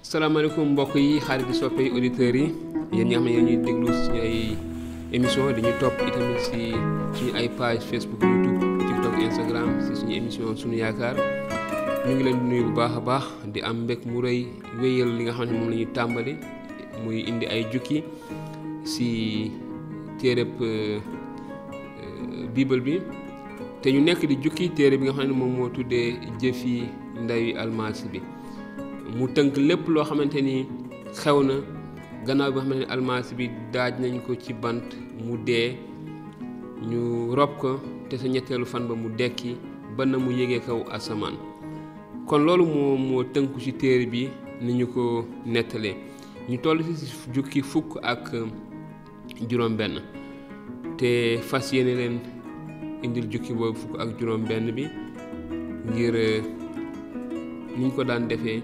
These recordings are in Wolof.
salaamaaleykum mbokk yi xarit yi soppe yi auditeurs yi yéen ñi nga xam ne yéen ñuy déglu suñu ay émission dañuy topp itamit si suñu ay page Facebook, YouTube, TikTok, Instagram si suñu émission suñu yaakaar ñu ngi leen di nuyu bu baax a baax di am mbég mu rëy wéyal li nga xam ne moom la ñuy tàmbali muy indi ay jukki si téereb Bible bi te ñu nekk di jukki téere bi nga xam ne moom moo tuddee jëfi ndawi almasi bi mu tënk lépp loo xamante ni xew na gannaaw bi nga xamante ni almasi bi daaj nañ ko ci bant mu dee ñu rob ko te sa ñetteelu fan ba mu dekki ba na mu yégee kaw asamaan kon loolu moo tënku ci téere bi ni ñu ko nettalee ñu toll ci jukki fukk ak juróom benn te fas yéene leen indil jukki boobu fukk ak juróom benn bi ngir niñ ko daan defee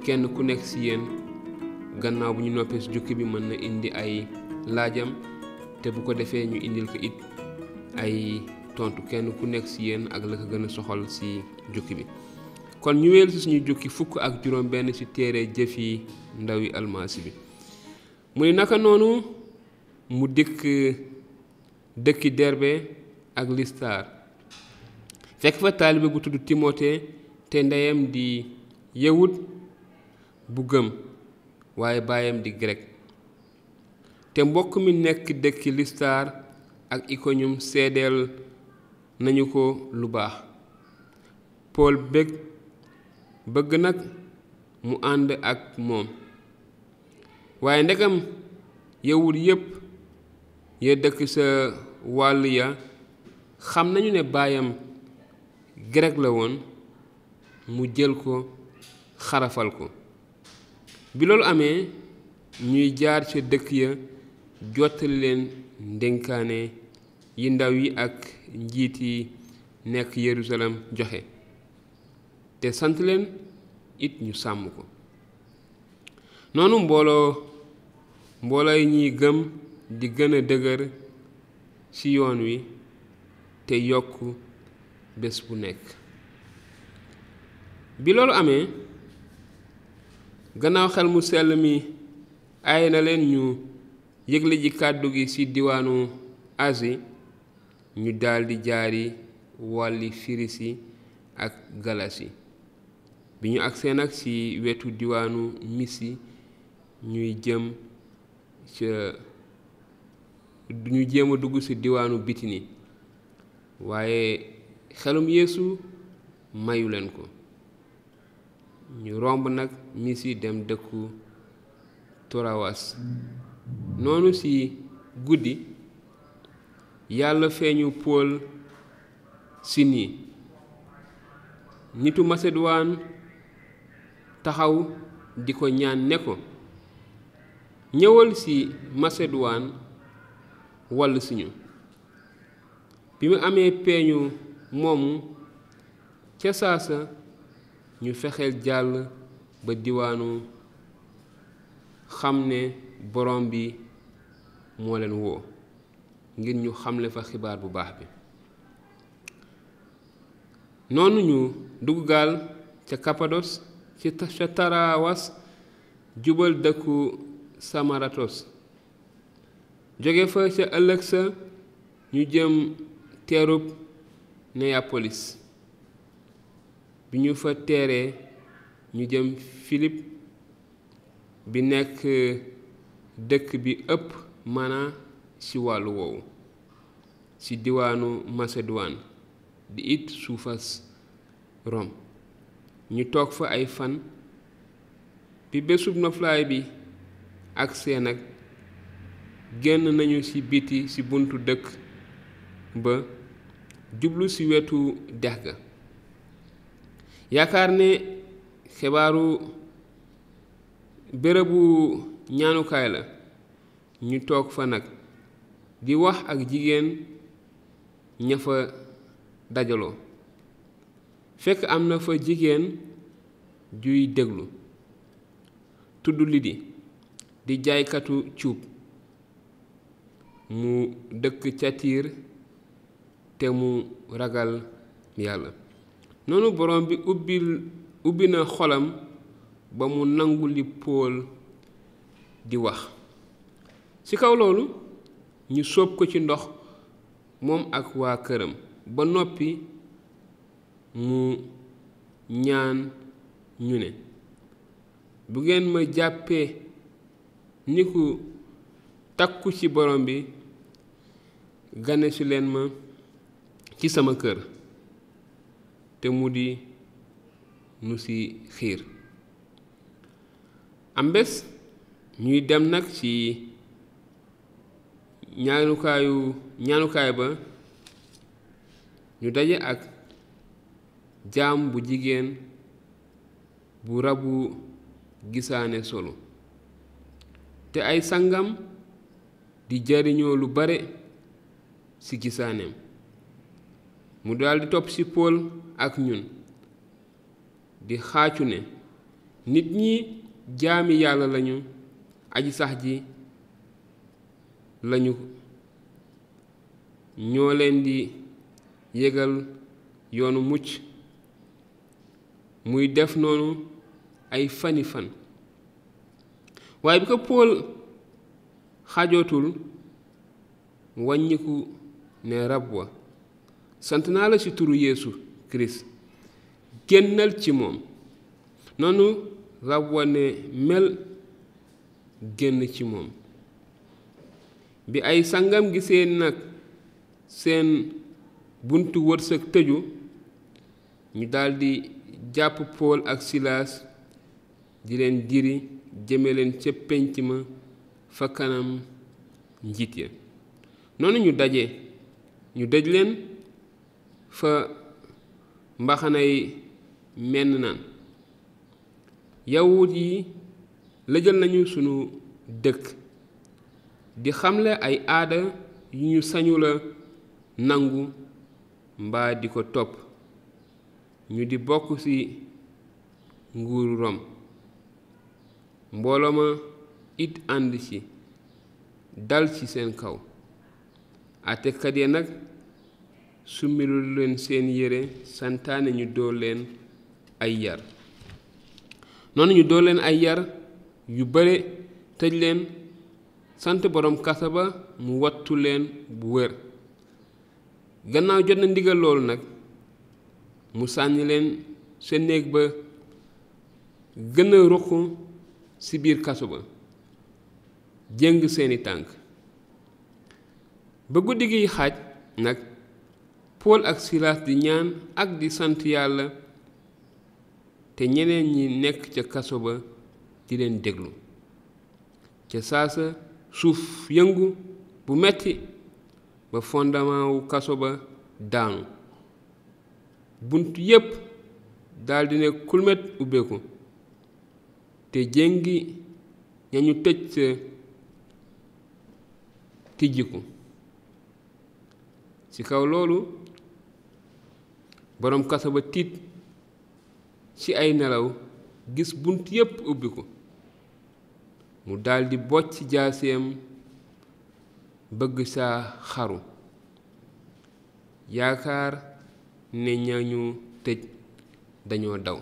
kenn ku nekk ci yéen gannaaw bu ñu noppee ci jukki bi mën na indi ay laajam te bu ko defee ñu indil ko it ay tontu kenn ku nekk ci yéen ak la ko gën a soxal ci jukki bi kon ñu wéel ci suñu jukki fukk ak juróom benn ci téere jëfi ndawi almasi bi mu ni naka noonu mu dëkki Derbe ak Listar fekk fa taalibe bu tudd Timote te ndeyam di yawut bu gëm waaye baayam di grek te mbokk mi nekk dëkki Listar ak Iconium seedeel nañu ko lu baax Pool bëgg nag mu ànd ak moom waaye ndegam yawut yépp ya dëkk sa wàll ya xam nañu ne baayam grek la woon mu jël ko xarafal ko bi loolu amee ñuy jaar ca dëkk ya jottali leen ndénkaane yi ndaw yi ak njiit yi nekk Yerusalem joxe te sant leen it ñu sàmm ko noonu mbooloo yi ñuy gëm di gën a dëgër ci yoon wi te yokk bés bu nekk bi loolu amee gannaaw xel mu sell mi aay na leen ñu yëgle ji kàddu gi ci diwaanu Asi ñu daldi jaari wàlli Firisi ak Galasi bi ñu agsee nag ci wetu diwaanu Misi ñu jéem a dugg ci diwaanu Bitini waaye xelum Yeesu mayu leen ko ñu romb nag Misi dem dëkku Torawas noonu ci guddi yàlla feeñu Pool ci nii nitu Maseduwaan taxaw di ko ñaan ne ko ñëwal ci Maseduwaan wall siñu bi mu amee peeñu moomu ca saasa ñu fexeel jàll ba diwaanu xam ne borom bi moo leen woo ngir ñu xamle fa xibaar bu baax bi noonu ñu dugg gaal ca Kapados ca Tarawas jubal dëkku Samaratos jóge fa ca ëllëg sa ñu jëm teerub Neyapolis bi ñu fa teeree ñu jëm Filip bi nekk dëkk bi ëpp maana ci wàllu woowu ci diwaanu Maseduwaan di it suufas Rom ñu toog fa ay fan bi bésub noflaay bi ak seen ak génn nañu ci biti ci buntu dëkk ba jublu ci wetu dex ga yaakaar ne xibaaru bérébu ñaanukaay la ñu toog fa nag di wax ak jigéen ña fa dajaloo fekk am na fa jigéen juy déglu tudd Lidi di jaaykatu cuub mu dëkk ca Tiir te mu ragal yàlla noonu borom bi ubbi na xolam ba mu nangu li Pool di wax. ci kaw loolu ñu sóob ko ci ndox moom ak waa këram ba noppi mu ñaan ñu ne, bu ngeen ma jàppee ni ku takku ci borom bi, gane si leen ma ci sama kër te mu di nu ci xiir. am bés ñuy dem nag ci ñaanukaay ba, ñu daje ak jaam bu jigéen bu rabu gisaane solu te ay sangam di jariñoo lu bare ci gisaaneem. mu daldi topp ci Pool ak ñun di xaacu ne, nit ñi jaami yàlla lañu, aji sax ji lañu, ñoo leen di yégal yoonu mucc. muy def noonu ay fani fan. waaye bi ko Pool xajootul, wàññiku ne rab wa, sant naa la ci turu Yeesu Kirist, génnal ci moom. noonu rab wa ne mel génn ci moom. bi ay sangam gisee nag seen buntu wërsëg tëju, ñu daldi jàpp Pool ak Silaas di leen diri jëme leen ca pénc ma fa kanam njiit ya. noonu ñu dëj leen fa mbaxanay menn naan, yawut yi lëjal nañu sunu dëkk di xamle ay aada yu ñu sañula nangu mbaa di ko topp, ñu di bokk ci nguuru Rom. mbooloo ma it ànd ci dal ci seen kaw. àttekat ya nag summilu leen seen yére, santaane ñu dóor leen ay yar. noonu ñu dóor leen ay yar yu bare, tëj leen, sant borom kaso ba mu wattu leen bu wér. gannaaw jot na ndigal loolu nag, mu sànni leen sa néeg ba gën a ruq ci biir kaso ba, jéng seeni tànk. ba guddi gi xaaj nag, Pool ak Silaas di ñaan ak di sant Yàlla, te ñeneen ñi nekk ca kaso ba di leen déglu. ca saasa suuf yëngu bu metti ba fondement wu kaso ba daanu. bunt yépp daldi ne kulmet ubbeeku, te jéngi ñañu tëj sa tijjiku. ci kaw loolu boroom kaso ba tiit ci ay nelaw, gis bunt yépp ubbiku. mu daldi bocc jaaseem bëgg saa xaru, yaakaar ne ñañu tëj dañoo daw.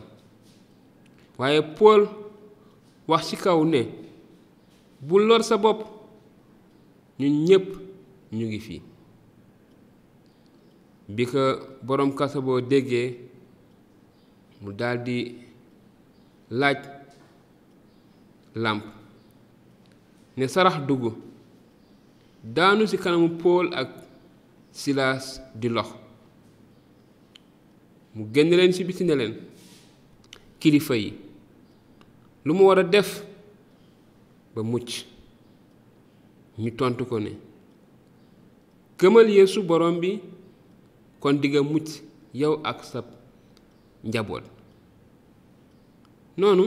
waaye Pool wax ci kaw ne, bul lor sa bopp, ñun ñépp ñu ngi fi. bi ko boroom kaso boo déggee, mu daldi laaj làmp ne sarax dugg, daanu ci kanamu Pool ak Silaas di lox. mu génn leen ci biti ne leen, kilifa yi, lu mu war a def ba mucc? ñu tontu ko ne, gëmal Yeesu borom bi, kon dinga mucc yow ak sa njaboot. noonu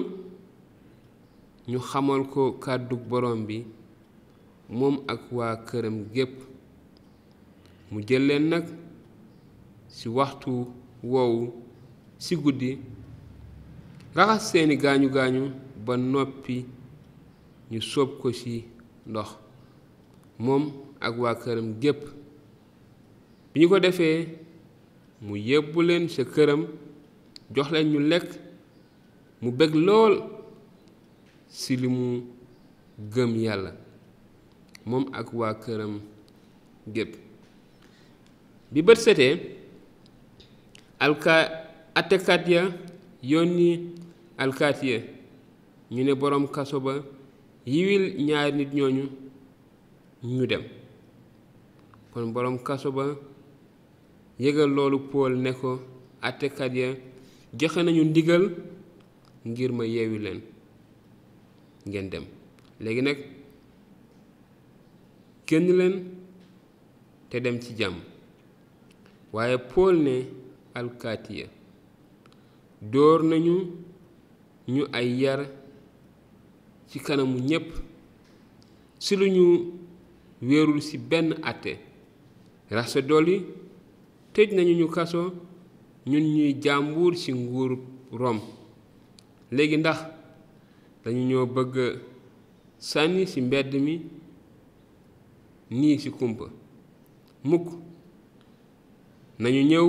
ñu xamal ko kàddug borom bi, moom ak waa këram gépp. mu jël leen nag ci waxtu woowu ci guddi, raxas seeni gaañu gaañu ba noppi, ñu sóob ko ci ndox, moom ak waa këram gépp. bi ñu ko defee, mu yóbbu leen ca këram, jox leen ñu lekk. mu bég lool si li mu gëm yàlla moom ak waa këram gépp. bi bët setee attekat ya yónni alkaati ya ñu ne boroom kaso ba yiwil ñaari nit ñooñu ñu dem. kon boroom kaso ba yëgal loolu Pool ne ko attekat ya joxe nañu ndigal ngir ma yeewi leen ngeen dem. léegi nag génn leen te dem ci jàmm. waaye Pool ne alkaati ya dóor nañu ñu ay yar ci kanamu ñépp si lu ñu wéerul ci benn àtte. rax sa dolli tëj nañu ñu kaso ñun ñuy jàmbur ci nguur Rom. léegi ndax dañu ñoo bëgg sànni ci mbedd mi nii ci kumpa. mukk nañu ñëw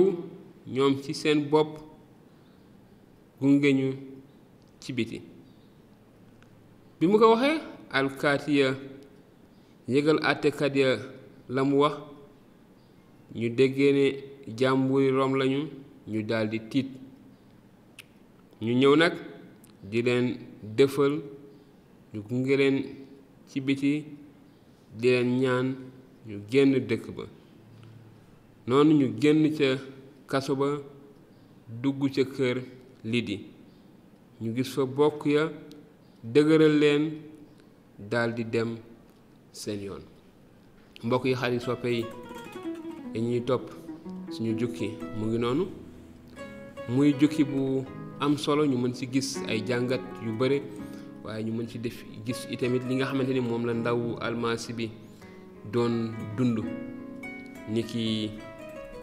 ñoom ci seen bopp gunge ñu ci biti. bi mu ko waxee alkaati ya yëgal àttekat ya la mu wax. ñu déggee ne jàmburi Rom lañu ñu daldi tiit. ñu ñëw nag di leen dëfal ñu gunge leen ci biti di leen ñaan ñu génn dëkk ba. noonu ñu génn ca kaso ba dugg ca kër Lidi. ñu gis fa bokk ya dëgëral leen daldi dem seen yoon. mbokk yi xarit soppe yi dañuy topp suñu jukki mu ngi noonu muy jukki bu am solo ñu mën ci gis ay jàngat yu bare waaye ñu mën ci def gis itamit li nga xamante ni moom la ndawu almasi bi doon dund ni ki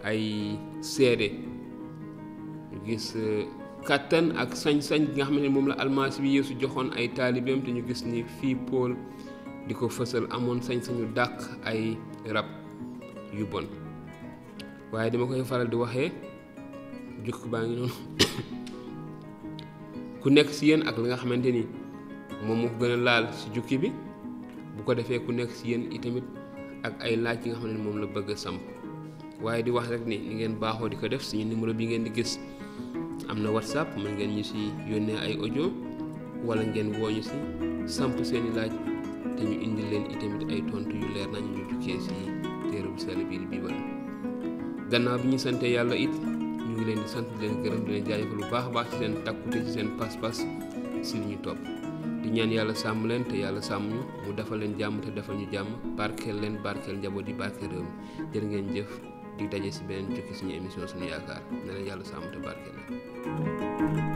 ay seede ñu gis kàttan ak sañ-sañ bi nga xamante ni moom la almasi bi Yeesu joxoon ay taalibeem te ñu gis ni fii Pool di ko fësal amoon sañ-sañu dàq ay rab yu bon. waaye dama koy faral di waxee jukk baa ngi noonu ku nekk ci yéen ak li nga xamante ni moom moo ko gën a laal ci jukki bi bu ko defee ku nekk ci yéen itamit ak ay laaj yi nga xam ne moom la bëgg a samp. waaye di wax rek ni ngeen baaxoo di ko def suñu numéro bi ngeen di gis am na WhatsApp mën ngeen ñu ci yónnee ay audio wala ngeen woo ñu ci samp seeni laaj te ñu indi leen itamit ay tontu yu leer nañu ñu jukkee ci téere bu sell bii di Biibal. gannaaw bi ñu sante yàlla it ñu ngi leen di sant di leen gërëm di leen jaajëfal bu baax a baax ci seen takkute ci seen pas-pas ci li ñu topp di ñaan yàlla sàmm leen te yàlla sàmm ñu mu defal leen jàmm te defal ñu jàmm barkeel leen barkeel njaboot yi barkeel réew mi jërë ngeen jëf di daje ci beneen jukki suñu émission suñu yaakaar ne leen yàlla sàmm te barkeel leen.